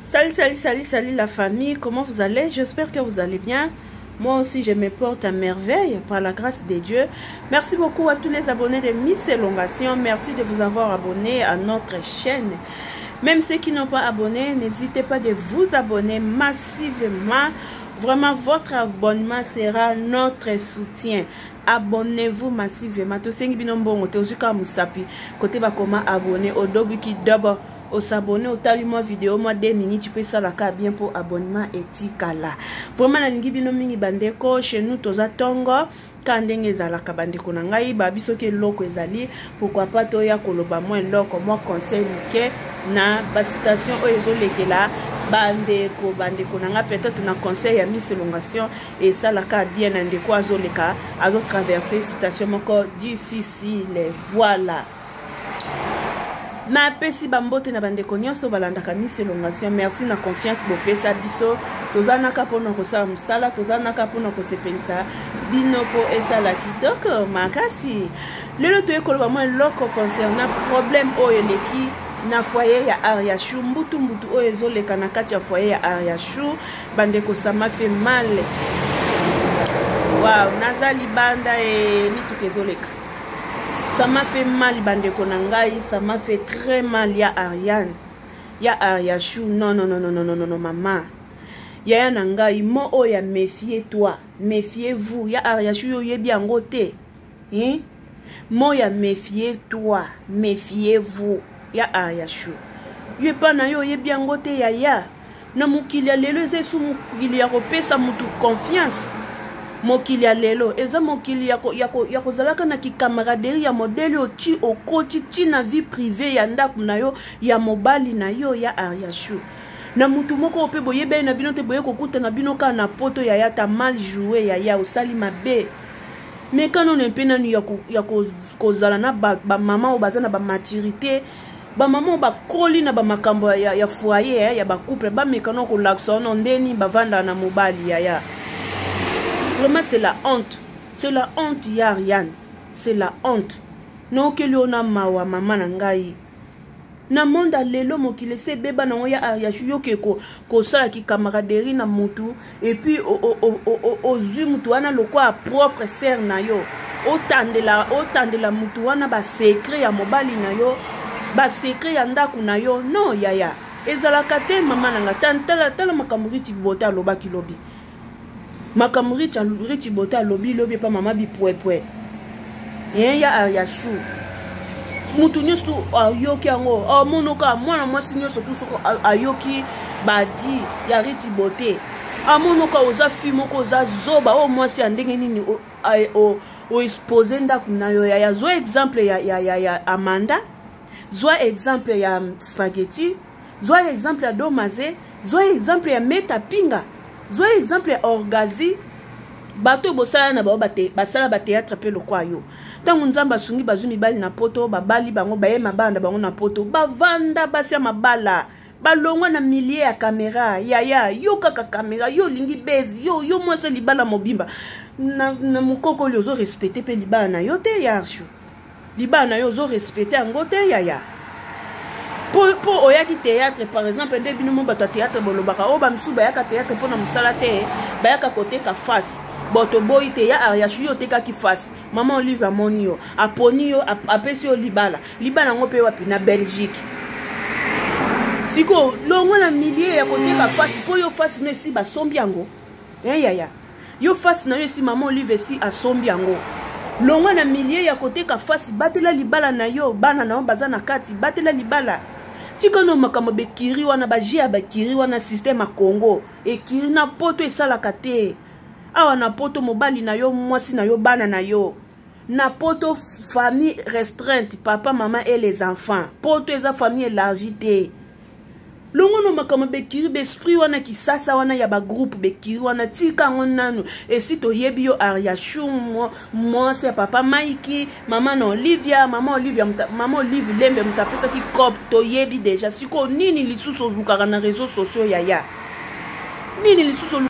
Salut, salut, salut, salut la famille. Comment vous allez? J'espère que vous allez bien. Moi aussi, je me porte à merveille par la grâce de Dieu. Merci beaucoup à tous les abonnés de Miss Elongation. Merci de vous avoir abonné à notre chaîne. Même ceux qui n'ont pas abonné, n'hésitez pas de vous abonner massivement. Vraiment, votre abonnement sera notre soutien. Abonnez-vous massivement. Tosengi bino mbongo te, ozwi kaka mosapi kote bakoma abonné, odobiki d'abord osabone, otali mwa video mwa 2 minutes mpe esalaka bien mpo abonnement etikala. Vraiment nalingi bino mingi bandeko. Chez nous toza tongo ka ndenge ezalaka bandeko na ngai, babi soki eloko ezali, pourquoi pas toya koloba mwa eloko, mwa conseil moke na basituation oyo ezolekela bandeko. Bandeko na ngai, peut-être na conseil ya Miss Elongation esalaka bien na ndeko azoleka, azotraverse situation moko difficile. Voilà, napesi bambote na bandeko nyonso balandaka Miss Elongation. Merci na confiance bopesa biso. Toza naka mpona kosala mosala, toza naka mpona kosepelisa bino mpo esala kitoko makasi. Lelo toye koloba mwa eloko concernant problème oyo eleki na foyer ya Ariachou, mbutu mbutu oyo ezoleka na kati ya foyer ya Ariachou. Bandeko, ça m'a fait mal. Wow, naza libanda e mituka ezoleka. Ça m'a fait mal, bandeko na ngai, ça m'a fait très mal. Ya Ariane, ya Ariachou, non, non, non, non, non, non, non, mama, yaya na ngai, mo oyo ya méfie toi, méfiez-vous, ya Ariachou, yo oyebi yango te, hein? Mo ya méfie toi, méfiez-vous, ya Ariachou, yo epa na yo oyebi yango te. Yaya, na mokili ya lelo eza esu mokili ya kopesa mutu confiance. Mokili ya lelo eza mokili ya kozalaka na kicamaraderie ya modele oyo ti okoti ti na vie privée ya ndako na yo, ya mobali na yo. Ya Ariachou, na mutu moko oyo mpe boyebeli na bino te, boye kokutana bino kaka na poto. Yaya, t'as mal joué. Yaya, osali mabe. Me kanono mpe nanu ya kozala na bamama oyo baza na bamaturité, bamama oyo bakoli na bamakambo ya foyer, ya bacouple, bameka na kolakisa wana ndeni bavandaka na mobali. Yaya, vraiment c'est la honte, c'est la honte. Ya Ariane, c'est la honte. Naokeli yo na mawa, mama na ngai. Na monde ya lelo, mokili esi ebeba nango. Ya Ariashu, yoke kosala kicamaraderie na mutu et puis ozwi mutu wana lokwa propre sœur na yo, otandela, otandela mutu wana basecret ya mobali na yo, basecret ya ndako na yo. Non yaya, ezalaka te, mama na nga. Tala, tala makambo Riti Bote alobaki lobi, makambo Riti Bote alobi lobi epa mama Bipwepwe ye. Ya Ariashu, mutu nyonso ayoki yango, amonoka mwana mwasi nyonso tu soko ayoki badi ya Riti Bote, amonoka oza fi moko, oza zoba. Oyo mwasi ya ndenge nini oexpose ndako na yo? Yaya, zwa exemple ya Amanda, zwa exemple ya Spaghetti, zwa exemple ya Domaze, zwa exemple ya Meta Pinga, zwa exemple ya Orgazi. Bato oyo bosala na bango, basala bathéâtre mpe lokwa yo. Ntango Nzambe asungi, bazwi mibali na poto, babali bango, baye mabala na bango na poto, bavanda basi ya mabala, balongwa na milieu ya caméra. Yaya, yo kaka caméra, yo olingi base yo, yo mwasi libala mobimba na mokoko oyo ozorespecte mpe libala na yo te. Ya Arshu, libala na yo ozorespecte yango te, yaya, mpo oyaki théâtre. Par exemple nde bino mo bato ya théâtre bolobaka oyo, bamisusu bayaka théâtre mpo na mosala te, bayaka koteka face. Bon, toboyi te. Ya Ariashu, yo otekaki face, mama Olive amoni yo, aponi yo, apesi yo libala. Libala yango mpe wapi? Na Belgique. Sikoyo longwa na milieu ya koteka face, mpo yo face no esi basombi yango. Yaya, yo face na yo esi mama Olive esi asombi yango. Longwa na milieu ya koteka face, batela libala na yo, bana na yo baza na kati, batela libala. Tika no makambo bekiri wana, baje ya bakiri wana, système ya Congo ekiri na poto esalaka te. Awa na poto, mobali na yo, mwasi na yo, bana na yo. Na poto, famille restreinte, papa, mama et les enfants. Poto eza famille élargie te. Longono makambo bekiri, baesprit wana, kisasa wana ya bagroupe bekiri wana, tika yango nanu. Esi toyebi yo, Ariashu, mwasi ya papa Maiki, mama na Olivia, mama Olivia, mama Olive Lembe, moto apesaki cop, toyebi déjà. Sikoyo nini lisusu ozukaka na réseau sociaux? Yaya, nini lisusu?